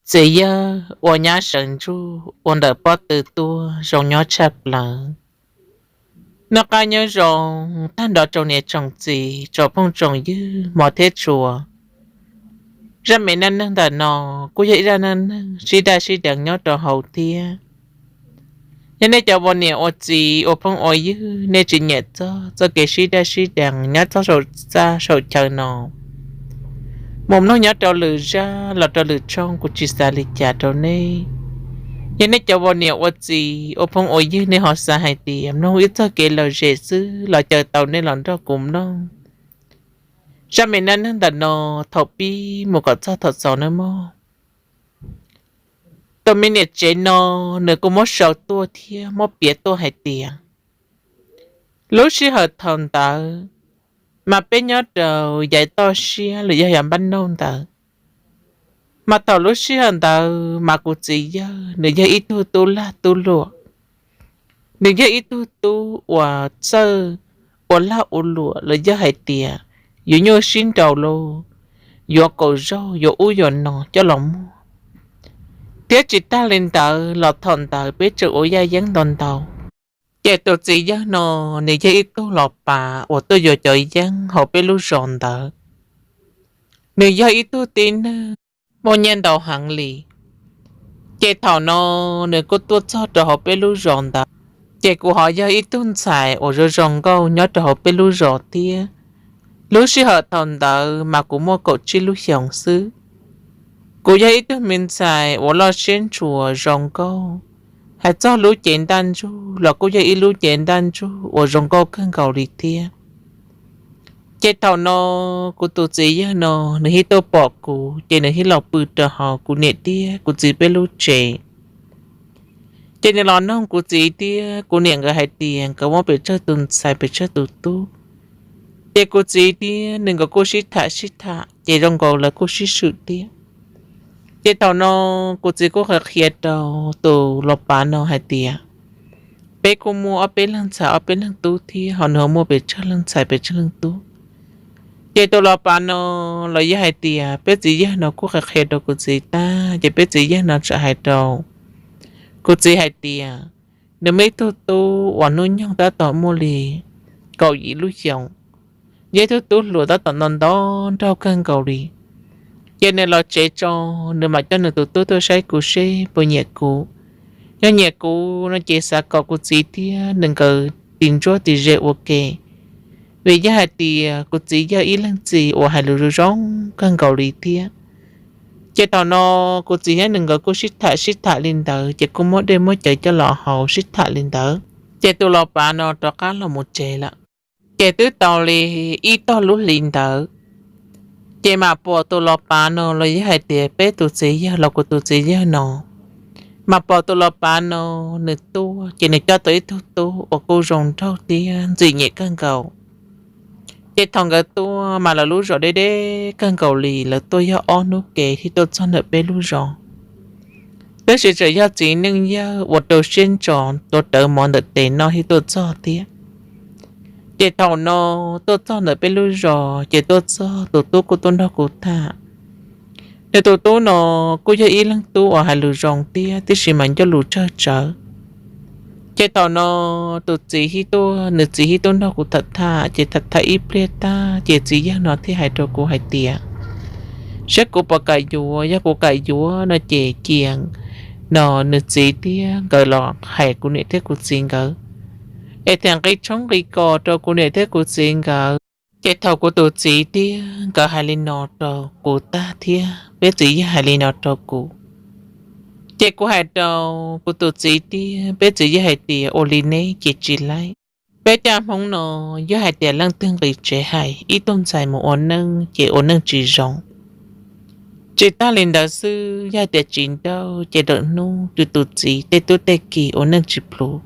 Txiv yawg ua nyab sawv ntsuj ua ntawm pob tw tuaj zoo nyob tshaj plaws. Noj qab nyob zoo tag nrho tsoom niam tsoom txiv tsoom phooj tsoom ywg hmov thiab tshua. Zaj me neej neeg ntawm no kuj yog ib zaj neej neeg sib daj sib deev nyob rau hauv thiab. Yog nej cov ua niam ua txiv ua phooj ua ywg nej tsis nyiam txog txoj kev sib daj sib deev nyob txog saum txaj saum chaw no, mus mloog nyob rau lwm zaj los rau lwm tshooj kuv tsis xav li cas rau nej. Yog nej cov ua niam ua txiv ua phooj ua ywg nej ho xav hais tias mloog ib txoj kev lom zem xwb los caw tau nej los nrog kuv mloog. Zaj me neej neeg ntawm no thaum pib mus kom txog thaum xaus nawb mog. Tus me niam tsev no nws kuj muab sau tuaj thiab muab piav tuaj hais tias lub sij hawm thaum ntawd mas peb nyob rau yav toj siab los yog yav npab nauj ntawd. Mas thaum lub sij hawm ntawd mas kuv txiv yawg nws yog ib tug tub lag tub luam. Nws yog ib tug tub uas txawj ua lag ua luam los yog hais tias yuav nyuaj sib nraus los yuav kaum zaug yuav ub yuav no coj los muag. Thiab tsis tag li ntawd los thaum ntawd peb tseem ua yaj yeeb ntau ntau. Ces tus txiv yawg no nws yog ib tug los pav uas tuaj yuav cov yeeb hauv peb lub zos ntawd. Nws yog ib tug tib neeg muaj nyiaj ntau heev li. Ces thaum no nws kuj tuaj txog rau hauv peb lub zos ntawd, ces kuv ho yog ib tug ntxhais uas zoo zoo nkauj nyob rau hauv peb lub zos thiab. Lub sij hawm thaum ntawd mas kuv muaj kaum tsib lub xyoos xwb. Kuv yog ib tug me ntxhais uas loj siab ntshua zoo nkauj, hais txog lub cev ntaj ntsug los kuj yog ib lub cev ntaj ntsug uas zoo nkauj kawg nkaus li thiab. Ces thaum no kuv tus txiv yawg no nws thiaj tuaj pom kuv ces nws thiaj los pw rau hauv kuv niam thiab kuv txiv peb lub tsev. Ces nws los noog kuv txiv thiab kuv niam nkawd hais tias nkawd muaj pes tsawg tus ntxhais pes tsawg tus tub. Ces kuv txiv thiab nws nkawd kuj sib tham sib tham ces zoo nkaus lawv kuj sib swm thiab. Ces thaum no kuv txiv kuj qhia qhia rau tus los pav no hais tias peb kuj muaj ob peb leeg ntxhais ob peb leeg tub thiab ho nws ho muaj pes tsawg leej ntxhais pes tsawg leej tub. Ces tus los pav no los yog hais tias peb txiv yawg no kuj qhia qhia rau kuv txiv tag ces peb txiv yawg no txawm hais rau kuv txiv hais tias nws muaj ib tug tub uas hnub nyoog tab tom muaj li kaum yim lub xyoos, yog ib tug tub hluas tab tom ntau ntau nraug kawg nkaus li. Ces nws los tsev tso, nws mam coj nws tus tub tuaj saib kuv seb puas nyiam kuv. Yog nyiam kuv no ces xav kom kuv txiv thiab nws nkawd tis ntsuab tis ze ua ke, vim yog hais tias kuv txiv yog ib leej txiv uas hais lus zoo zoo kawg nkaus li thiab. Ces thaum no kuv txiv thiab nws nkawd kuj sib tham sib tham li ntawd ces kuj muab dej muab cawv coj los haus sib tham li ntawd. Ces tus los pav no rov qab los mus tsev lawm. Ces twb tau li ib tog lub hlis ntawd, ces mam pom tus los pav no los yog hais tias peb tus txiv yawg los kuv tus txiv yawg no, mam pom tus los pav no nws tuaj ces nws coj tau ib tug tub uas kuj zoo nraug thiab ntxim nyiam kawg nkaus. Ces thaum nkawd tuaj mas lawv lub zos deb deb kawg nkaus li, lawv tuaj yog ob hnub kev thiaj tuaj txog ntawm peb lub zos. Tab sis tseem yog txiv neej yawg uas rau siab ntso tuav rawv mov ntawm tes noj thiaj tuaj txog thiab. Ces thaum no tuaj txog ntawm peb lub zos ces tuaj txog tus tub kuj tuaj nrog kuv tham. Nws tus tub no kuj yog ib leeg tub uas hais lus zoo thiab, tiam sis mas ncauj lus tsawg tsawv. Ces thaum no tus txiv thiaj tuaj, nws txiv thiaj tuaj nrog kuv tham tham, ces tham tham ib pliag tag ces txiv yawg no thiaj hais rau kuv hais tias saib kuv puas kam yuav, yog kuv kam yuav no ces cia no nws txiv thiab nkawd los hais kuv niam thiab kuv txiv nkawd, es thiaj nqi tshoob nqi kos rau kuv niam thiab kuv txiv nkawd. Ces thaum kuv tus txiv thiab nkawd hais li no rau kuv tag thiab peb txiv yawg hais li no rau kuv, ces kuv hais rau kuv tus txiv thiab peb txiv yawg hais tias ua li neb ces tsis laib. Peb caj Hmoob no yog hais tias leej twg nqis tsev hais ib tug ntxhais mus ua neej ces ua neej tsis zoo. Tsis tag li ntawd xwb, yog hais tias tsis nrauj ces lwm hnub tus tus txiv tej tub tej ki ua neej tsis plhus.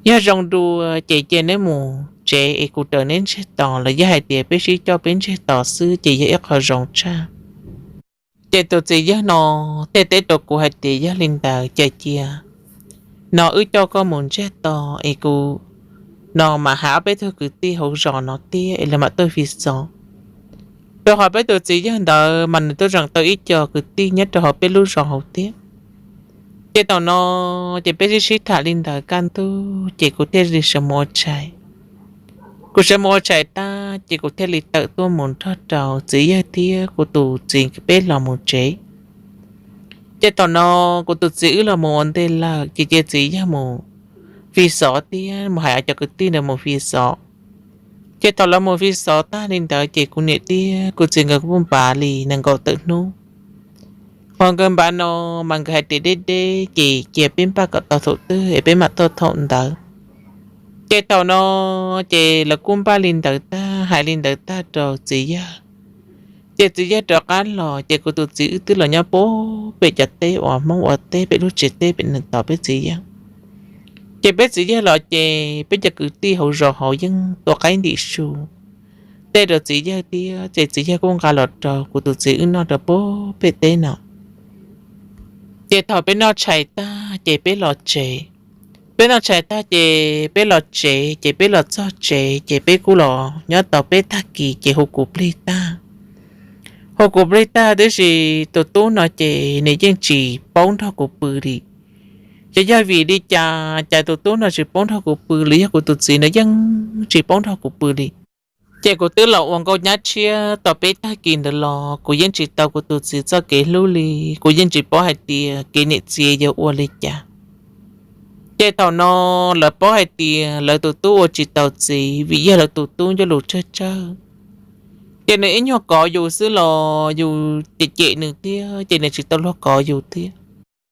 Yog zoo dua ces cia neb mus tsev es kuv raws neb ntsiag to los yog hais tias peb sib coj peb ntsiag to xwb ces yog ib qho zoo tshaj. Ces tus txiv yawg no thiaj teb rau kuv hais tias yog li ntawd ces cia no wb coj koj mus ntsiag to es kuv no mam hais ob peb tug kwv tij hauv zos no thiab es lawv mam tuaj fi xov. Rau qhov peb tus txiv yawg ntawd mas nws twb zeem tau ib co kwv tij nyob rau hauv peb lub zos hauv thiab. Ces thaum no ces peb sib sib tham li ntawd kaj ntug ces kuv thiaj li sawv mus ua tshais. Kuv sawv mus ua tshais tag ces kuv thiaj li tawm tuaj mus nrog rau txiv yawg thiab kuv tus txiv peb los mus tsev. Ces thaum no kuv tus txiv wb los mus ua ntej lawm ces cia txiv yawg mus fi xov thiab mus hais cov kwv tij ntawd mus fi xov. Ces thaum lawv mus fi xov tag li ntawd ces kuv niam thiab kuv txiv nkawd kuj npav li nees nkaum tawm hnub. Qhov nkawd npav no mas nkawd hais tias deb deb ces cia peb npaj kom tau thaum twg es peb mam tuaj thaum ntawd. Ces thaum no ces lawv kuj npaj li ntawd tag hais li ntawd tag rau txiv yawg. Ces txiv yawg rov qab los ces kuv tus txiv wb twb los nyob pem cov teb uas Hmoob ua teb pem lub tsev teb pem nws tos peb txiv yawg. Ces peb txiv yawg los ces peb cov kwv tij hauv zos hauv yeej tua qaib ntim su tej rau txiv yawg thiab ces txiv yawg kuj nqa los rau kuv tus txiv wb noj rau pem teb no. Ces thaum peb noj tshais tag ces peb los tsev. Peb noj tshais tag ces peb los tsev ces peb los txog tsev ces peb kuj los nyob tau peb tag kis ces hu kuv plig tag. Hu kuv plig tag tiam sis tus tub no ces nws yeej tsis paub nrog kuv pw li. Ces yog vim li cas cas tus tub no tsis paub nrog kuv pw los yog kuv tus txiv no yeej tsis paub nrog kuv pw li. Ces kuv twb los ua nkauj nyab tshiab tau peb tag kis ntawd los kuv yeej tsis tau kuv tus txiv txoj kev hlub li. Kuv yeej tsis paub hais tias kev niam txiv yuav ua li cas. Ces thaum no lawv paub hais tias lawv tus tub ua tsis tau txiv vim yog lawv tus tub ncauj lus tsawg tsawg. Ces nws ib nyuag kov yus xwb los yus cem cem nws thiab ces nws tsis tau luag kov yus thiab.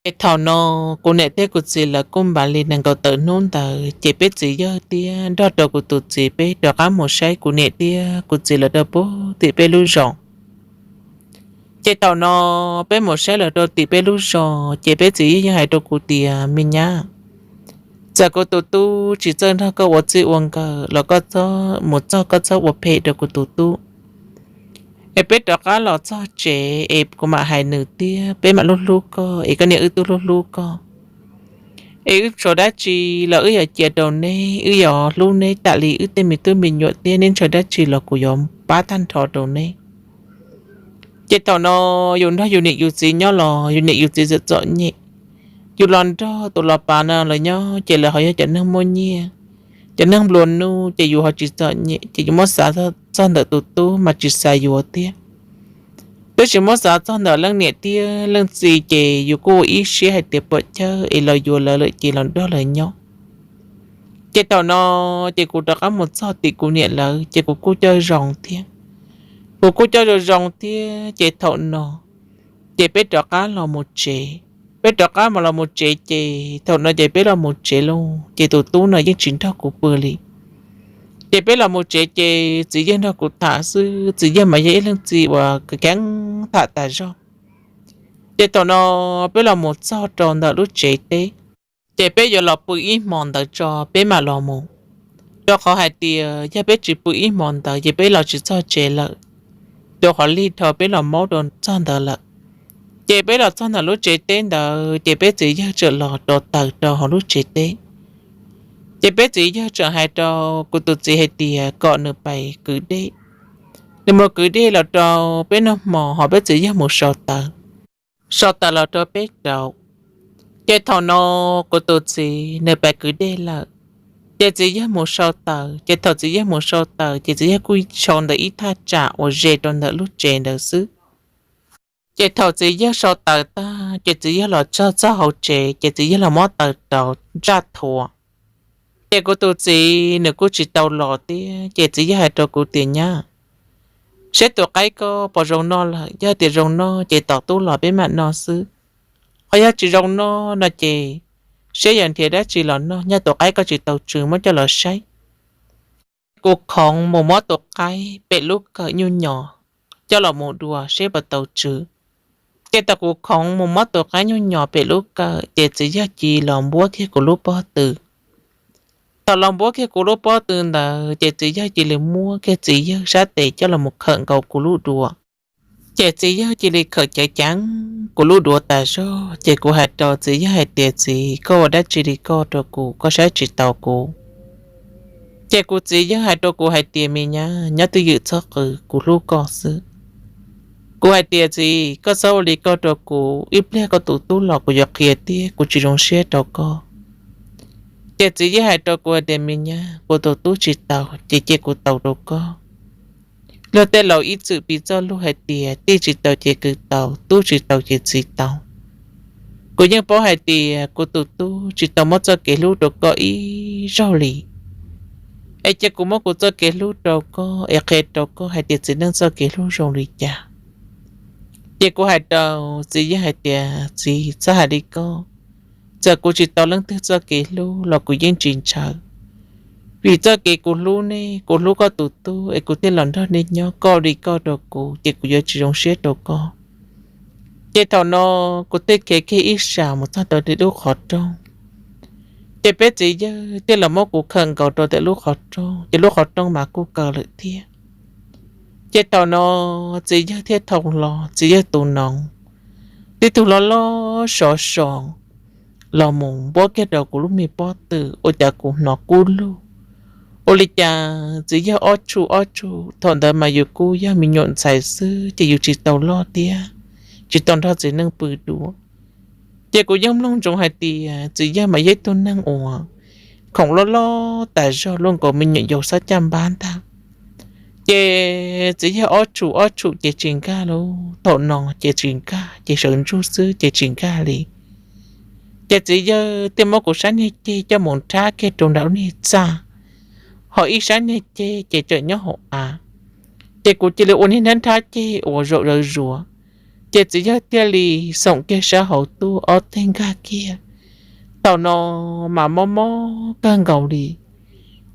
Ces thaum no kuv niam thiab kuv txiv lawv kuj npav li nees nkaum tawm hnub ntawd ces peb txiv yawg thiab nrog rau kuv tus txiv peb rov qab mus saib kuv niam thiab kuv txiv lawv rau pem tim peb lub zos. Ces thaum no peb mus saib lawv rau tim peb lub zos ces peb txiv yawg yeej hais rau kuv tias me nyab, txawm kuv tus tub tsis txawj nrog koj ua txij ua nkawm los koj mus txog koj txhob ua phem rau kuv tus tub. Es peb rov qab los txog tsev es kuv mam hais nws thiab peb mam hlub hlub koj es koj niam wb twb hlub hlub koj. Es wb tshuav dab tsi los wb yuav cia rau neb, wb yuav hlub neb tam li wb tej me tub me nyuam thiab neb ntshaw dab tsi los kuv yuav pab tag nrho rau neb. Ces thaum no yus nrog yus niam yus txiv nyob los yus niam yus txiv txom txom nyem. Yus los nrog tus los pav no lawv nyob ces lawv ho yog cov neeg muaj nyiaj, cov neeg nplua nuj ces yus ho tsis txom nyem ces yus muab xav txog ntawm tus tub mas tsis xav yuav thiab. Tab sis muab xav txog ntawm leej niam thiab leej txiv ces yus kuj ua ib siab hais tias puas chawj es los yuav lawv lawm ces los nrog lawv nyob. Ces thaum no ces kuv rov qab mus txog tim kuv niam lawv ces kuv kuj coj zoo thiab. Kuv kuj coj zoo zoo thiab ces thaum no ces peb rov qab los mus tsev. Peb rov qab mus los mus tsev ces thaum no ces peb los mus tsev lauj ces tus tub no yeej tsis nrog kuv pw li. Ces peb los mus tsev ces txiv yawg nrog kuv tham xwb, txiv yawg mas yog ib leej txiv uas kheev tham tas zog. Ces thaum no peb los mus txog rau ntawm lub tsev teb, ces peb yuav los pw ib hmos ntawd tso peb mam los mus. Rau qhov hais tias yog peb tsis pw ib hmos ntawd ces peb los tsis txog tsev lawm, rau qhov lig dhau peb los maub rau txog ntawd lawm. Ces peb los txog ntawm lub tsev teb ntawd ces peb txiv yawg tseem los rau taws rau hauv lub tsev teb. Ces peb txiv yawg tseem hais rau kuv tus txiv hais tias kom nws pais kwv dej. Nws mus kwv dej los rau peb noj hmo ho peb txiv yawg mus sau taws, sau taws los rau peb rauv. Ces thaum no kuv tus txiv nws pais kwv dej lawm, ces txiv yawg mus sau taws. Ces thaum txiv yawg mus sau taws ces txiv yawg kuj sau ntawm ib thaj tsam uas ze rau ntawm lub tsev ntawd xwb. Ces thaum txiv yawg sau taws tag ces txiv yawg los txog txog hauv tsev ces txiv yawg los muab taws rauv ntsaj thuav. Ces kuv tus txiv nws kuj tsis tau los thiab ces txiv yawg hais rau kuv tias nyab, seb tus qaib koj puas zoo noj lawm, yog tias zoo noj ces tom tub los peb mam noj xwb. Ho yog tsis zoo noj no ces seb yuav nrhiav dab tsi los noj, nyaj tus qaib koj tsis tau tsw muab coj los saib. Kuv khoov mus muab tus qaib pem lub kawm nyuj nyos coj los mus dua seb puas tau tsw. Ces thaum kuv khoov mus muab tus qaib nyuj nyos pem lub kawm ces txiv yawg cia li los npuab kiag kuv lub pob tw. Thaum los npuab kiag kuv lub pob tw ntawd ces txiv yawg cia li muab kiag txiv yawg sab tes coj los mus khawm nkaus kuv lub duav. Ces txiv yawg cia li khawm ceev ceev kuv lub duav tas zog ces kuv hais rau txiv yawg hais tias txiv, koj ua dab tsi li koj rau kuv, koj saib tsis taus kuv. Ces kuv txiv yawg hais rau kuv hais tias me nyab, nyob twj ywm txhob qw, kuv hlub koj xwb. Kuv hais tias, Txiv, koj txhob ua li koj rau kuv, ib pliag koj tus tub los kuv yuav qhia thiab, kuv tsis zoo siab rau koj. Ces txiv yawg hais rau kuv hais tias, Me nyab, kuv tus tub tsis taus ces cia kuv taus rau koj. Luag tej laus ib txwm piv txoj lus hais tias, tij tsis taus ces kwv taus, tub tsis taus ces txiv taus. Kuv yeej paub hais tias kuv tus tub tsis tau muab txoj kev hlub rau koj ib zaug li. Es cia kuv muab kuv txoj kev hlub rau koj es qhia rau koj hais tias txiv neej txoj kev hlub zoo li cas. Ces kuv hais rau txiv yawg hais tias, Txiv, txhob hais li koj. Txawm kuv tsis tau leej twg txoj kev hlub los kuv yeej tsis ntshaw, vim txoj kev kuv hlub nej, kuv hlub koj tus tub es kuv thiaj los nrog nej nyob. Koj ua li koj rau kuv ces kuv yuav tsis zoo siab rau koj. Ces thaum no kuv thiaj khiav kiag ib sab mus txog rau tim lub qhov rooj. Ces peb txiv yawg thiaj los muab kuv khawm nkaus rau tim lub qhov rooj, ces lub qhov rooj mas kuj kaw lawm thiab. Ces thaum no txiv yawg thiaj thau los, txiv yawg tus noov, tib tug loj loj sov sov los mus npuab kiag rau kuv lub me pob tw, ua cas kuv hnov kub lug. Ua li cas txiv yawg ob tshum ob tshum, thaum ntawd mas yus kuj yog me nyuam ntxhais xwb ces yus tsis tau loj thiab, tsis tau nrog txiv neej pw dua. Ces kuv yeej mloog ntsoov hais tias txiv yawg mas yog ib tug neeg uas khoom loj loj tas zog luaj nkaus me nyuam yaus xab caj npab ntag. Ces txiv yawg ob tshum ob tshum ces tsis nkag lauj, thaum no ces tsis nkag, ces sawv ntsug xwb ces tsis nkag li. Ces txiv yawg thiaj muab kuv sab niag ceg coj mus nrhab kiag rau nram lub niag txaj, ho ib sab niag ceg ces tseem nyob hauv av. Ces kuv cia li ua niag nrhab nrhab ceg uas zaum zawv zuav, ces txiv yawg thiaj li xoom kiag sab hauv tuaj ob teg nkag kiag. Thaum no mas mob mob kawg nkaus li.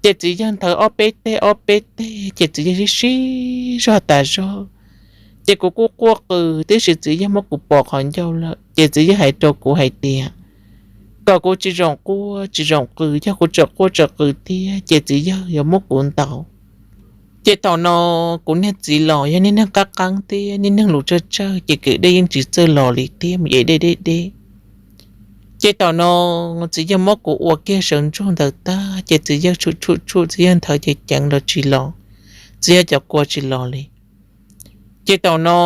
Ces txiv yawg nthawv ob peb teg ob peb teg ces txiv yawg sib sib zog tas zog. Ces kuv kuj quaj qw, tiam sis txiv yawg muab kuv pov qhov ncauj lawm, ces txiv yawg hais rau kuv hais tias kom kuv tsis zoo quaj tsis zoo qw, yog kuv tseem quaj tseem qw thiab ces txiv yawg yuav muab kuv ntaus. Ces thaum no kuv niag txiv los yog niag neeg qab qeeb thiab niag neeg lus tsawg tsawg ces kwv dej yeej tsis txawj los li thiab, mus ev dej deb deb. Ces thaum no txiv yawg muab kuv ua kiag sawv ntsug ntawd tag ces txiv yawg tshum tshum tshum, txiv yawg nthawv ces ceev los tsis los, txiv yawg cov kua tsis los li. Ces thaum no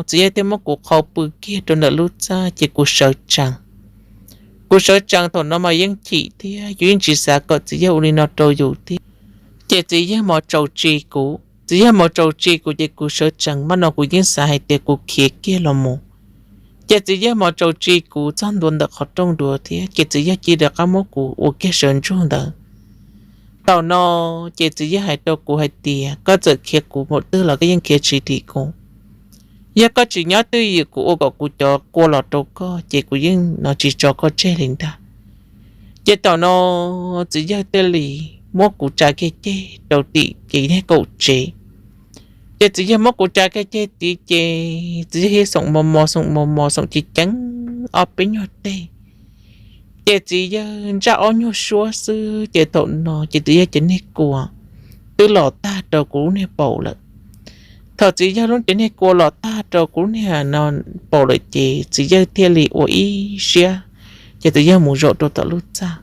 txiv yawg thiaj muab kuv qhau pw kiag rau ntawm lub txaj ces kuv sawv tsees. Kuv sawv tsees thaum no mas yeej chim thiab yus yeej tsis xav kom txiv yawg ua li no rau yus thiab. Ces txiv yawg mos tsaus tsis kuv, txiv yawg mos tsaus tsis kuv ces kuv sawv tsees, mas no kuv yeej xav hais tias kuv khiav kiag los mus. Ces txiv yawg mos tsaus tsis kuv txog ntua ntawm qhov rooj dua thiab ces txiv yawg cia li rov qab muab kuv ua kiag sawv ntsug ntawd. Thaum no ces txiv yawg hais rau kuv hais tias koj txawm khiav kuv mus twg los koj yeej khiav tsis dim kuv. Yog koj tsis nyob twj ywm kuv ua kom kuv cov kua los rau koj ces kuv yeej no tsis tso koj tseg li ntag. Ces thaum no txiv yawg thiaj li muab kuv tsa kiag ceg rau tim ces niag kaum tsev. Ces txiv yawg muab kuv tsa kiag ceg tid ces txiv yawg thiaj xoom mos mos xoom mos mos xoom ceev ceev ob peb nyuag teg. Ces txiv yawg ntsaj ob nyuag suab xwb ces thaum no ces txiv yawg cov niag kua twb los tag rau kuv lub niag paum lawm. Thaum txiv yawg lub cov niag kua los tag rau kuv lub niag no paum lawm ces txiv yawg thiaj li ua ib siab, ces txiv yawg mus zaum rau tom lub txaj.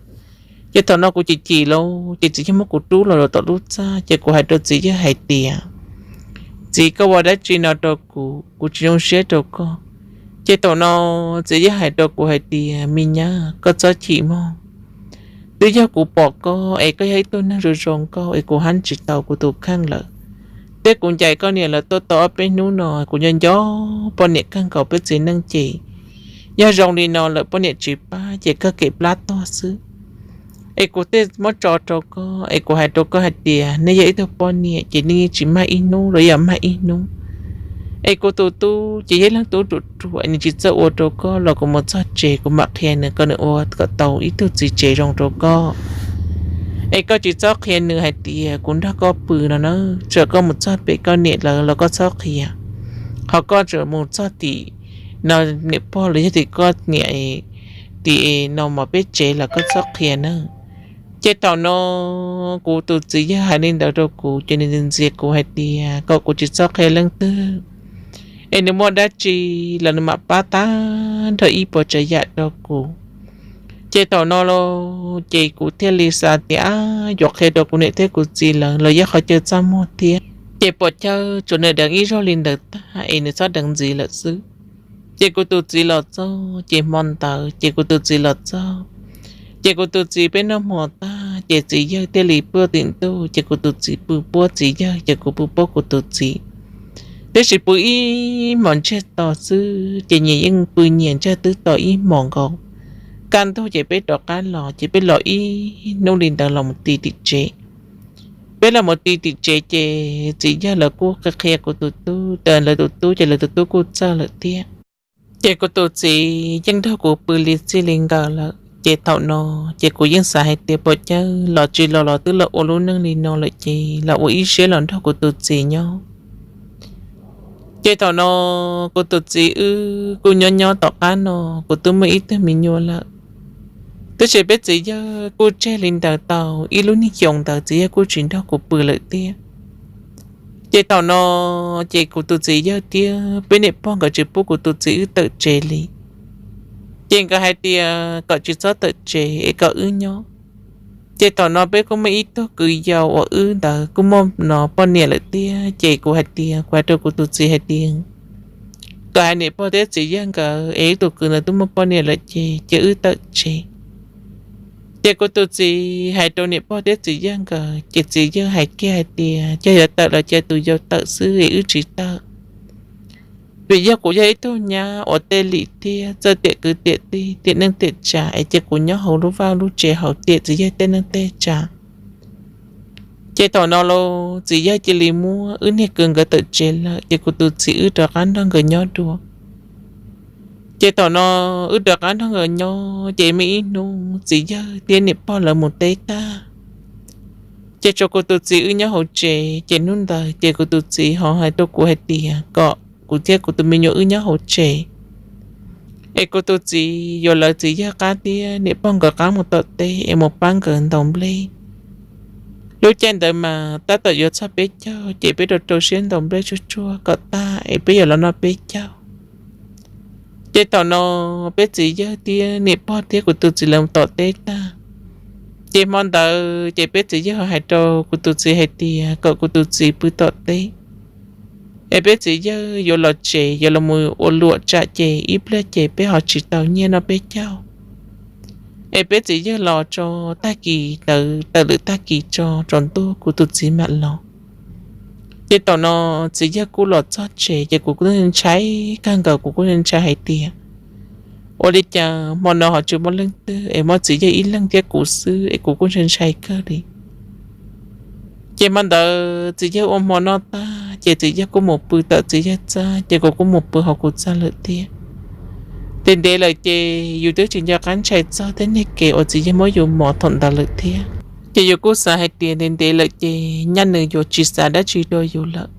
Ces thaum no kuv chim chim lauj ces txiv yawg muab kuv rub los rau tom lub txaj ces kuv hais rau txiv yawg hais tias, Txiv, koj ua dab tsi no rau kuv? Kuv tsis zoo siab rau koj. Ces thaum no txiv yawg hais rau kuv hais tias, Me nyab, koj txhob chim mog. Twb yog kuv pom koj es koj yog ib tug neeg zoo zoo nkauj es kuv hab tsis tau kuv tus kheej lawm. Thiab kuv ncaim koj niam lawv tuaj tau ob peb hnub no kuv nco nco poj niam kawg nkaus, peb txiv neej ces yog zoo li no lawm poj niam tsis pab ces koj kev plab tuag xwb. Es kuv thiaj muab tso rau koj es kuv hais rau koj hais tias nej yog ib tug poj niam ces nej yeej tsis mag ib hnub los yog mag ib hnub. Es kuv tus tub ces yog ib leeg tub ruam ruam es nws tsis txawj ua rau koj los kuv mus txog tsev kuv mam qhia nws kom nws ua kom tau ib tug txiv tsev zoo rau koj. Es koj tsis txhob qhia nws hais tias kuv nrog koj pw no na, txawm koj mus txog pem koj niam lawv los koj txhob qhia. Ho koj tseem mus txog tim no niam pog los yog tim koj niam, tim no mas peb tsev los koj txhob qhia na. Ces thaum no kuv tus txiv yawg hais li ntawd rau kuv ces nws ntxias kuv hais tias kom kuv tsis txhob qhia leej twg, es nws muaj dab tsi los nws mam pab tag nrho ib puas tsav yam rau kuv. Ces thaum no los ces kuv thiaj li xav tias yuav qhia rau kuv niam thiab kuv txiv lawv los yog qhov chaw txaj muag thiab. Ces pom chaw tsuas nws deev ib zaug li ntawd tag es nws txhob deev ntxiv lawm xwb. Ces kuv tus txiv los txog ces hmo ntawd ces kuv tus txiv los txog, ces kuv tus txiv peb noj hmo tag ces txiv yawg thiaj li pw tim ntuj, ces kuv tus txiv pw puab txiv yawg ces kuv pw puab kuv tus txiv. Tiam sis pw ib hmos ntsiag to xwb ces nyias yeej pw nyias ntsiag twb to ib hmos nkaus. Kaj ntug ces peb rov qab los ces peb los ib hnub li ntawd los mus ti tim tsev. Peb los mus ti tim tsev ces txiv yawg lawv kuj qhia qhia kuv tus tub, lawv tus tub ces lawv tus tub kuj txawj lawm thiab. Ces kuv tus txiv yeej nrog kuv pw li txij li nkawm lawm ces thaum no ces kuv yeej xav hais tias pom chaw los tsis los los twb los ua lub neej li no lawm ces los ua ib siab los nrog kuv tus txiv nyob. Ces thaum no kuv tus txiv wb kuj nyob nyob tom qab no kuv twb muaj ib tug me nyuam lawm. Tab sis peb txiv yawg kuj tseg li ntawd tau ib lub niag xyoo ntawd txiv yawg kuj tsis nrog kuv pw lawm thiab. Ces thaum no ces kuv tus txiv yawg thiab peb niam pog nkawd tsis pub kuv tus txiv wb tawm tsev li. Ces nkawd hais tias kom tsis txhob tawm tsev es kom wb nyob. Ces thaum no peb kuj muaj ib tug kwv yau uas wb ntawd kuj muaj no poj niam lawm thiab ces kuv hais tias, kuv hais rau kuv tus txiv hais tias kom hais niam pog thiab txiv yawg nkawd es wb tus kwv ntawd twb muaj poj niam lawm ces cia wb tawm tsev. Ces kuv tus txiv hais rau niam pog thiab txiv yawg nkawd ces txiv yawg hais kiag hais tias cia yuav tawm los cia tus yau tawm xwb es wb tsis tawm. Vim yog kuv yog ib tug nyab uas tej lim thiab txawj tiam kwv tiam tij tiam neej tiam tsav es cia kuv nyob hauv lub vaj lub tsev hauv tiam txiv yawg tej neej tej tsav. Ces thaum no los txiv yawg cia li muab wb niag kwv nkawd tawm tsev lawm ces kuv tus txiv wb rov qab nrog nkawd nyob dua. Ces thaum no wb rov qab nrog nkawd nyob ces muaj ib hnub txiv yawg thiab niam pog lawv mus teb tag, ces tshuav kuv tus txiv wb nyob hauv tsev ces hnub ntawd ces kuv tus txiv ho hais rau kuv hais tias kom kuv thiab kuv tus me nyuam wb nyob hauv tsev, es kuv tus txiv yuav lawv txiv yawg qab thiab niam pog nkawd qab mus tom teb es mus pab nkawd ntaus nplej. Lub caij ntawd mas tab tom yuav txog peb caug ces peb rau rau siab ntaus nplej tsuag tsuag kom tag es peb yuav los noj peb caug. Ces thaum no peb txiv yawg thiab niam pog thiab kuv tus txiv lawv mus tom teb tag, ces hmo ntawd ces peb txiv yawg hais rau kuv tus txiv hais tias kom kuv tus txiv pw tom teb, es peb txiv yawg yuav los tsev yuav los mus ua luam tsam ces ib pliag ces peb ho tsis tau nyiaj noj peb caug. Es peb txiv yawg los tso tag kis ntawd tawm lwm tag kis tso tsaus ntuj kuv tus txiv mam los. Ces thaum no txiv yawg kuj los txog tsev ces kuv kuj ntshai kawg nkaus, kuv kuj ntshai hais tias ua li cas hmo no ho tsis muaj leej twg es muaj txiv yawg ib leeg thiab kuv xwb es kuv kuj ntshai ntshai kawg li. Ces hmo ntawd txiv yawg ua hmo noj tag ces txiv yawg kuj mus pw tom txiv yawg txaj ces kuv kuj mus pw hauv kuv txaj lawm thiab. Ces ntev lawm ces yus twb tsis nco qab ntshai txog tej niag kev uas txiv yawg muab yus mos thaum ntawd lawm thiab. Ces yus kuj xav hais tias ntev ntev lawm ces nyaj nws yuav tsis xav dab tsi rau yus lawm.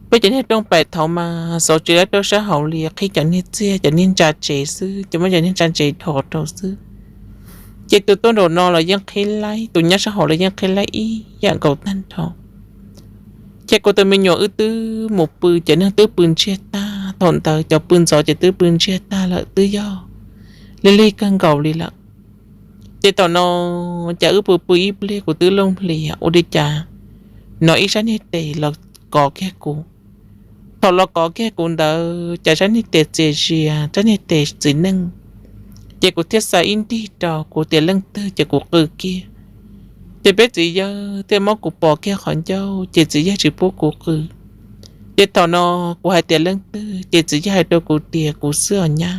Peb cov niag rooj pam thaud mas xauv tsis tau rau sab hauv li, qhib cov niag txiag cov niag ntsa tsev xwb, ces muab cov niag ntsa tsev dhos rau xwb. Ces tus tuaj nraum no los yeej qhib laib, tus nyob sab hauv los yeej qhib laib ib yam nkaus tag nrho. Ces kuv tus me nyuam wb twb mus pw, cov neeg twb pw ntsiag tag, thaum ntawd cov pw ntxov ces twb pw ntsiag tag lawm, twb yog lig lig kawg nkaus li lawm. Ces thaum no cas wb pw pw ib pliag kuv twb looj hlias ua li cas hnov ib sab niag tes los kov kiag kuv. Thaum los kov kiag kuv ntawd cas sab niag tes txias zias, sab niag tes txiv neej. Ces kuv thiaj xa ib ntig rau, kuv tias leej twg ces kuv qw kiag. Ces peb txiv yawg thiaj muab kuv pov kiag qhov ncauj, ces txiv yawg tsis pub kuv qw. Ces thaum no kuv hais tias leej twg, ces txiv yawg hais rau kuv tias kuv xwb os nyab.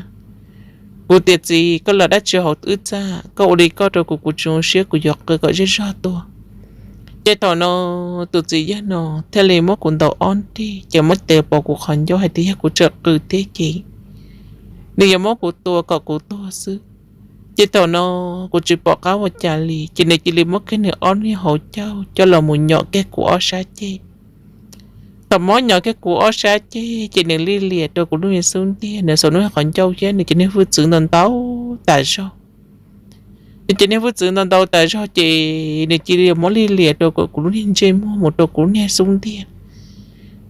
Kuv tias txiv, koj los dab tsi hauv wb txaj, koj ua li koj rau kuv, kuv tsis zoo siab, kuv yuav qw kom zej zog tuaj. Ces thaum no tus txiv yawg no thiaj li muab kuv ntaus ob nrig, ces muab tes pov kuv qhov ncauj hais tias yog kuv tseem qw thiab ces nws yuav muab kuv tua kom kuv tuag xwb. Ces thaum no kuv tsis pom qab ua cas li, ces nws cia li muab kiag nws ob niag hauv caug coj los mus nyom kiag kuv ob sab ceg. Thaum muab nyom kiag kuv ob sab ceg ces nws lij lias rau kuv lub niag xub ntiag, nws xauv nws qhov ncauj thiab nws cov niag hwj txwv ntau ntau tas zog. Nws cov niag hwj txwv ntau ntau tas zog ces nws cia li muab lij lias rau kuv lub niag ntsej muag mus rau kuv lub niag xub ntiag.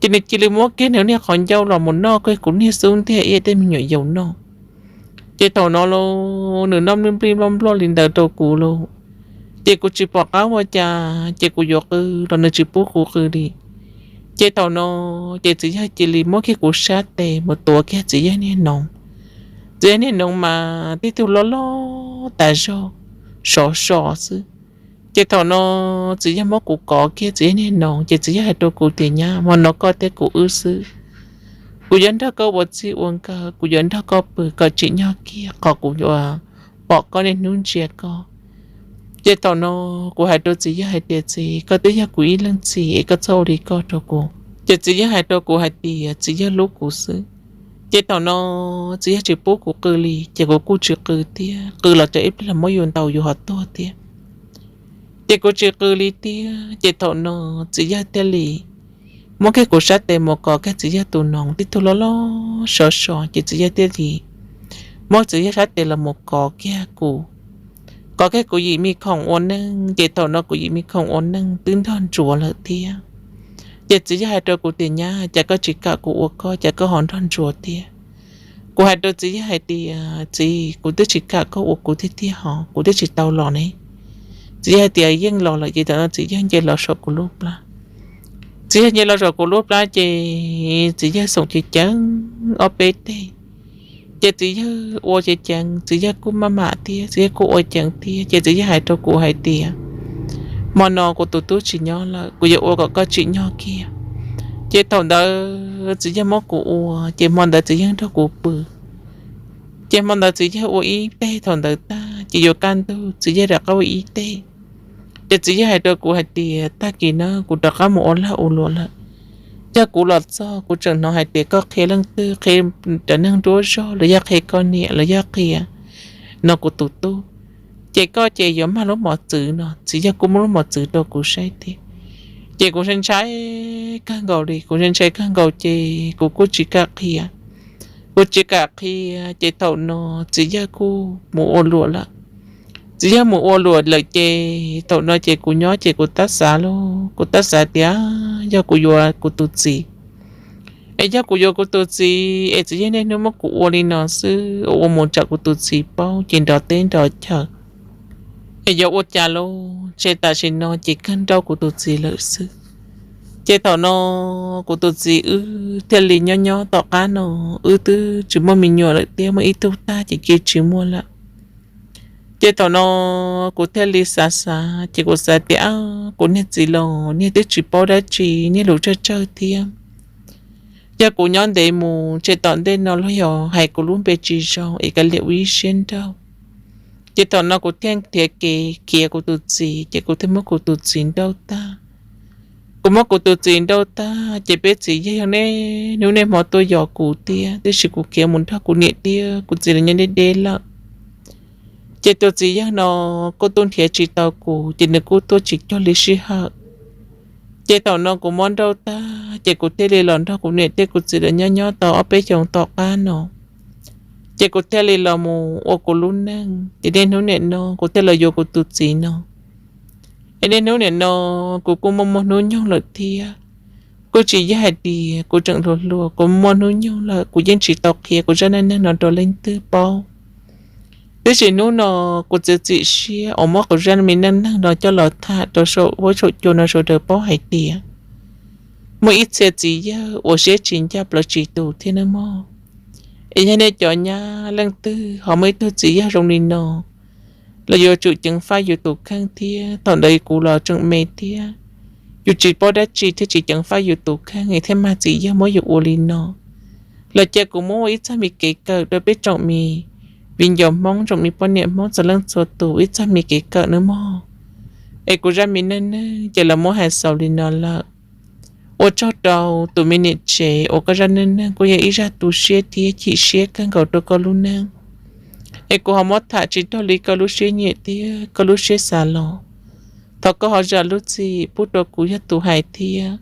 Ces nws cia li muab kiag nws niag qhov ncauj los mus noj kiag kuv lub niag xub ntiag ib yam tej me nyuam yaus noj. Ces thaum no los nws noj nplij nplij nploj nploj li ntawd rau kuv lauj. Ces kuv tsis pom qab ua cas, ces kuv yuav qw los nws tsis pub kuv qw li. Ces thaum no ces txiv yawg cia li muab kiag kuv sab tes mus tuav kiag txiv yawg niag noov. Txiv yawg niag noov mas tib tug loj loj tas zog, sov so xwb. Ces thaum no txiv yawg muab kuv kov kiag txiv yawg niag noov, ces txiv yawg hais rau kuv tias, Nyab, hmo no koj thiab kuv wb xwb. Kuv yuav nrog koj ua txij ua nkawm, kuv yuav nrog koj pw kom tsim nyog kiag qhov kuv yuav pom koj niaj hnub ntsia koj. Ces thaum no kuv hais rau txiv yawg hais tias, Txiv, koj twb yog kuv ib leej txiv es koj txhob ua li koj rau kuv. Ces txiv yawg hais rau kuv hais tias txiv yawg hlub kuv xwb. Ces thaum no txiv yawg tsis pub kuv qw li, ces kuv kuj tsis qw thiab, qw los tsam ib pliag los muab yus ntaus yus ho tuag thiab. Ces kuv tsis qw li thiab, ces thaum no txiv yawg thiaj li muab kiag kuv sab tes mus kov kiag txiv yawg tus noov tib tug loj loj sov so, ces txiv yawg thiaj li muab txiv yawg sab tes los mus kov kiag kuv, kov kiag kuv yim me khoom ua neej. Ces thaum no kuv yim me khoom ua neej twb nrog ntsuav lawm thiab. Ces txiv yawg hais rau kuv tias, Nyab, cas koj tsis kam kuv ua koj, cas koj ho nrog ntsuav thiab? Kuv hais rau txiv yawg hais tias, Txiv, kuv twb tsis kam koj ua kuv tiag tiag hos, kuv twb tsis tau los ne. Txiv yawg hais tias, Yeej los lawm. Ces thaum no txiv yawg nce los saum kuv lub plab. Txiv yawg nce los saum kuv lub plab ces txiv yawg xoom ceev ceev ob peb teg. Ces txiv yawg ua ceev ceev, txiv yawg kuj maj mam thiab, txiv yawg kuj ua ceev thiab. Ces txiv yawg hais rau kuv hais tias, Hmo no kuv tus tub tsis nyob lawm, kuv yuav ua kom koj tsim nyog kiag. Ces thaum ntawd txiv yawg muab kuv ua, ces hmo ntawd txiv yawg nrog kuv pw. Ces hmo ntawd txiv yawg ua ib teg, thaum ntawd tag ces yuav kaj ntug, txiv yawg rov qab ua ib teg. Ces txiv yawg hais rau kuv hais tias, Tag kis no kuv rov qab mus ua lag ua luam lawm. Yog kuv los txog kuv tseem hnov hais tias koj qhia leej twg, qhia cov neeg nruab zog los yog qhia koj niam los yog qhia no kuv tus tub, ces koj ces yuav mag lub mos txwv no. Txiv yawg kuj muab lub mos txwv rau kuv saib thiab. Ces kuv ntshai ntshai kawg nkaus li, kuv ntshai ntshai kawg nkaus ces kuv kuj tsis kam qhia. Kuv tsis kam qhia ces thaum no txiv yawg kuj mus ua luam lawm. Txiv yawg mus ua luam lawm ces thaum no ces kuv nyob ces kuv tab xav lauj, kuv tab xav tias yog kuv yuav kuv tus txiv, es yog kuv yuav kuv tus txiv es txiv yawg niaj hnub muab kuv ua li no xwb, ua mus tsam kuv tus txiv paub ces nrov teb nrov chaw, es yuav ua cas lauj? Ces tam sim no ces kawg nrauj kuv tus txiv lawm xwb. Ces thaum no kuv tus txiv wb thiaj li nyob nyob tom qab no, wb twb tsis muaj me nyuam lawm thiab, muaj ib tug tag ces cia tsis muaj lawm. Ces thaum no kuv thiaj li xav xav ces kuv xav tias, Kuv niag txiv los niag twb tsis paub dab tsi, niag lus tsawg tsawg thiab. Yog kuv nyob ntev mus ces tom ntej no los yog hais kuv lub npe tsis zoo es kav liam ua ib siab nrauj. Ces thaum no kuv thiaj nrhiav kev khiav kuv tus txiv, ces kuv thiaj muab kuv tus txiv nrauj tag. Kuv muab kuv tus txiv nrauj tag ces peb txiv yawg yog niaj hnub niaj hmo tuaj yos kuv thiab, tiam sis kuv khiav mus nrog kuv niam thiab kuv txiv lawv nyob deb deb lawm. Ces tus txiv yawg no kuj tuaj nrhiav tsis tau kuv, ces nws kuj tuaj tsis cuag li sij hawm. Ces thaum no kuv muab nrauj tag ces kuv thiaj li los nrog kuv niam thiab kuv txiv lawv nyob nyob tau ob peb xyoos tom qab no. Ces kuv thiaj li los mus ua kuv lub neej, ces niaj hnub nim no kuv thiaj los yuav kuv tus txiv no. Es niaj hnub nim no kuv kuj muaj muaj hnub nyoog lawm thiab. Kuj tsis yog hais tias kuv tseem hluas hluas, kuv muaj hnub nyoog lawm, kuv yeej tsis tau qhia kuv zaj neej neeg no rau leej twg paub. Tiam sis hnub no kuv txiav txim siab uas muab kuv zaj me neej neeg no coj los tham rau saum huab saum cua no sawv daws paub hais tias muaj ib txhia txiv yawg uas siab tsis ncaj plaws tsis tus thiab nawb mog. Es yog nej cov nyab leej twg ho muaj ib tug txiv yawg zoo li no, los yuav tsum ceev faj yus tus kheej thiab. Thaum ntawd kuv los tseem me thiab, yus tsis paub dab tsi thiaj tsis ceev faj yus tus kheej thiaj mag txiv yawg muab yus ua li no. Los cia kuv muab ua ib txoj me kev kawm rau peb tsoom me viv ncaus Hmoob, tsoom me poj niam Hmoob txhua leej txhua tus ib txoj me kev kawm nawb mog. Es kuv zaj me neej neeg ces los muab hais xaus li no lawm. Ua tsaug rau tus me niam tsev uas koj zaj neej neeg kuj yog ib zaj tu siab thiab chim siab kawg nkaus rau koj lub neej. Es kuv ho muab tham tsis raug li koj lub siab nyiam thiab koj lub siab xav los, thov koj ho zam lub txim pub rau kuv yog tus hais thiab.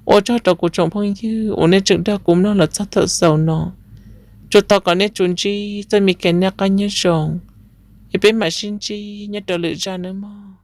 Ua tsaug rau kuv tsoom phooj ywg uas nej tseem nrog kuv mloog los txog thaum xaus no. Tsuas thov kom nej tsuas ntsib txoj me kev noj qab nyob zoo, es peb mam sib ntsib nyob rau lwm zaj nawb mog.